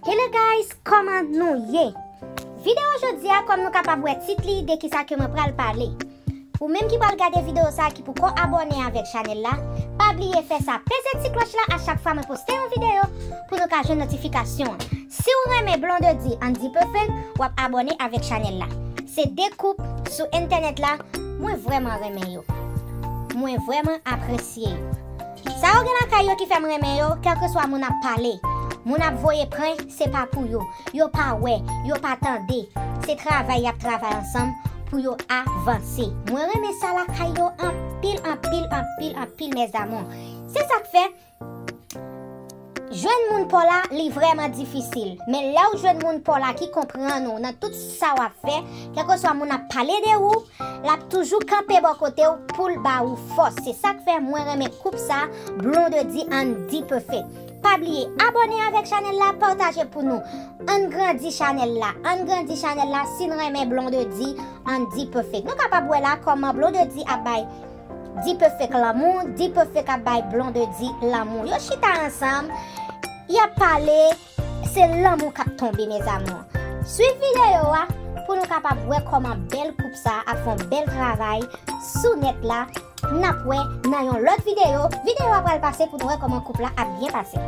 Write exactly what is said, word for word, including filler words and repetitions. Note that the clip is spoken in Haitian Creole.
Hello guys, kòman nou ye? Videyo jodi a, kòm nou kapab wè tit li, de kisa ke mwen pral pale. Ou menm ki pral gade videyo sa a ki poko abòne avèk chanèl la, pa bliye fè sa, peze ti klòch la a chak fwa mwen poste yon videyo pou nou ka jwenn notifikasyon an. Si w renmen Blondedy Andy Perfect, w ap abòne avèk chanèl la. Se de koup sou entènèt la, mwen vrèman renmen yo. Mwen vrèman apresye yo. Sa yo gen lakay yo ki fè m renmen yo, kèlkeswa moun ap pale, moun ap voye prank, se pa pou yo. Yo pa wè, yo pa tande. Se travay y ap travay ansanm pou yo avanse. Mwen renmen sa lakay yo anpil, anpil, anpil, anpil, mes amours. Se sa k fè, jwenn moun pa w la, li vrèman difisil. Men lè w jwenn moun pa w la ki konprann ou nan tout sa w ap fè, kèlkeswa moun ap pale de ou, l ap toujou kanpe bò kote w pou l ba ou fòs. Se sa k fè mwen renmen koup sa, Blondedy Andy Perfect. Pa bliye abòne avèk chanèl la, pataje pou nou. Ann grandi chanèl la, ann grandi chanèl la si n renmen Blondedy Andy Perfect. Nou kapab wè la kòman Blondedy ap bay D-Perfect lanmou, D-Perfect ap bay Blondedy lanmou. Yo chita ansanm, y ap pale, se lanmou k ap tonbe, mes amours. Swiv videyo a pou nou kapab wè kòman bèl koup sa a ap fè yon bèl travay sou nèt la. N ap wè nan yon lòt videyo. Videyo a pral pase pou nou wè kòman koup la ap byen pase.